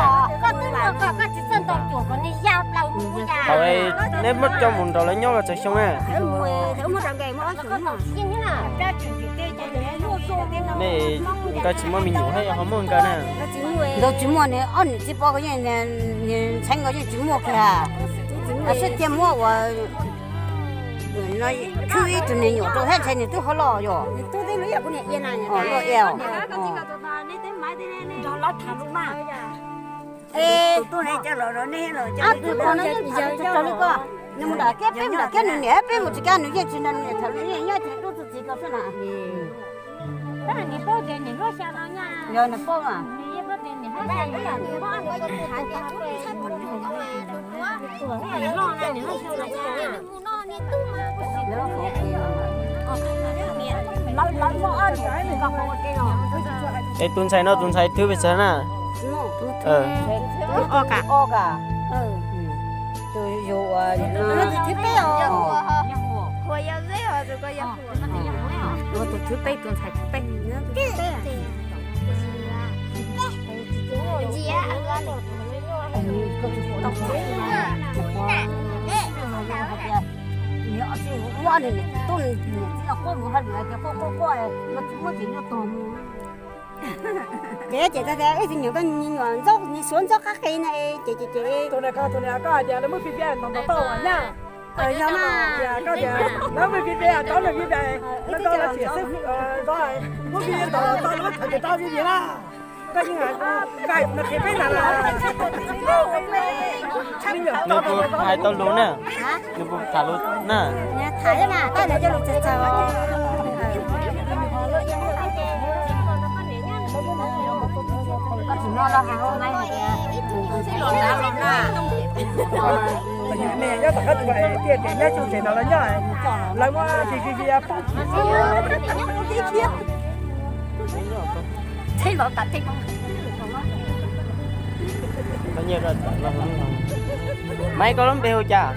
Koj twb muaj koj, koj tsis txawj ntaus cuam kom nws yau plaws mus cas. Thaum neb muab coj mus nrog lawv nyob los txog xyoo na? Nej nkawd tsis muaj me nyuam thiab yog ho muaj nkawd na? Nkawd tsis muaj, nws ob niam txiv poj nkawd yeej, nws ntxhais nkawd yeej tsis muaj kiag. Lawv xwb thiaj muab ua, khwb ib tug me nyuam rau thiab ntshai nws twb ho loj yom. Loj, tus tub ne, coj los rau nej los coj li koj, nws mus nram kiab peb mus nram kiab, nws niam peb mus tsis kiag, nws yeej tsis nrog nws niam tham, nws yeej nyob tsis nrog txij txiv ko xwb na. Yog nws paub mas. Es tus ntxhais no tus ntxhais thwb pes tsawg na? Tus yug ua, tus thwb peb, tus ntxhais thwb peb. Ces ces ib tug nyuam koj nyuam ntxob, nws suav ntxob qab qe na, ces ces ces tus na, koj tus na, koj hais tias lawv muab pib peb ntau ntau tau nyaj. Yog mas, koj tias lawv muab pib peb tau lawv pib peb, lawv koj lawv txiam xwb, muab pib ntau tau lawv tham tias tau pib peb na. Koj yeej hais, koj hais no qhia peb na. Nws puas hais tau lus na? Nws puas tham lus na? Tham mas, tab nws coj lus txawv txawv. Koj tsis muaj los hais hauv mai hais tias, los nrad los na. Nyob tom qab tsuas tiaj ces nyob tsis ntshe no lawv nyob, lawv muab vi vi vi poob. Maiv, koj lub npe hu cas?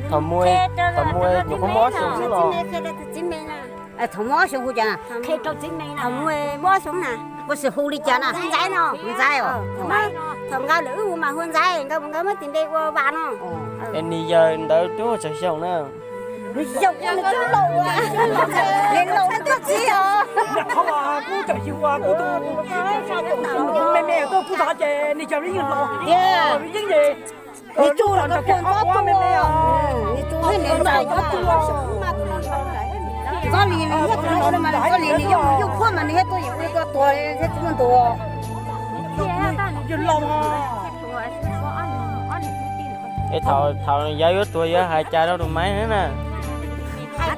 Thaum mus, thaum mus nyuam qhuav muaj ob xyoos xwb los? Thaum muaj ob xyoos hu cas? Thaum muaj ob xyoos na. Puas sim hu li cas na? Ntxaiv no. Ntxaiv os. Thaum nkawd lawm wb hu mas hu Ntxaiv, nkawd nkawd muab tis npe ua Vas no. Es nws yawg ntawd twb muaj tsawg xyoo na? Nws yawg nws twb laus, nws laus nws twb txiv os. Kuv tseem yug ua kuv tus me me tuaj kuv tod ces nws yawg yeej laus, yeej ces Nws tsuj los koj puag nrov tuaj, nws tsuj thiab nws nrov tuaj. Txob li nws yog txob li nws yog yuj phuab mas nws thiaj tuaj yim ua koj tuag thiab tsis muaj ntuas. Es thaum, thaum yawg yuav tuag yawg hais cas rau tus Maiv na? Hais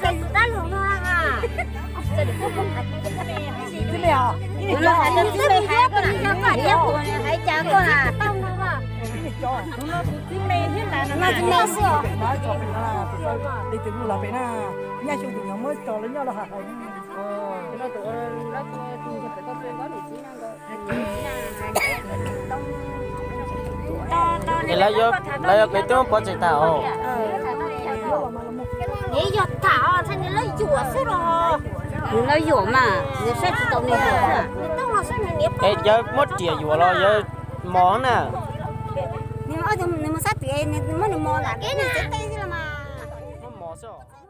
cas koj na? Txiv me xwb os. Nyaj xyoo tus nyuam muab tso lawv nyob los hais hais. Es lawv yuav peb tub pov tseg tag os. Nws yog tham os, lawv yuam xwb los. Nws lawv yuam mas, nws saib tsis tau nws yuam xwb. Es yawg muab riam yuam los yawg mos na? Nws mus sab tim, nws muab nws mos lam nws tsev teb xwb los mas. Muab mos xwb.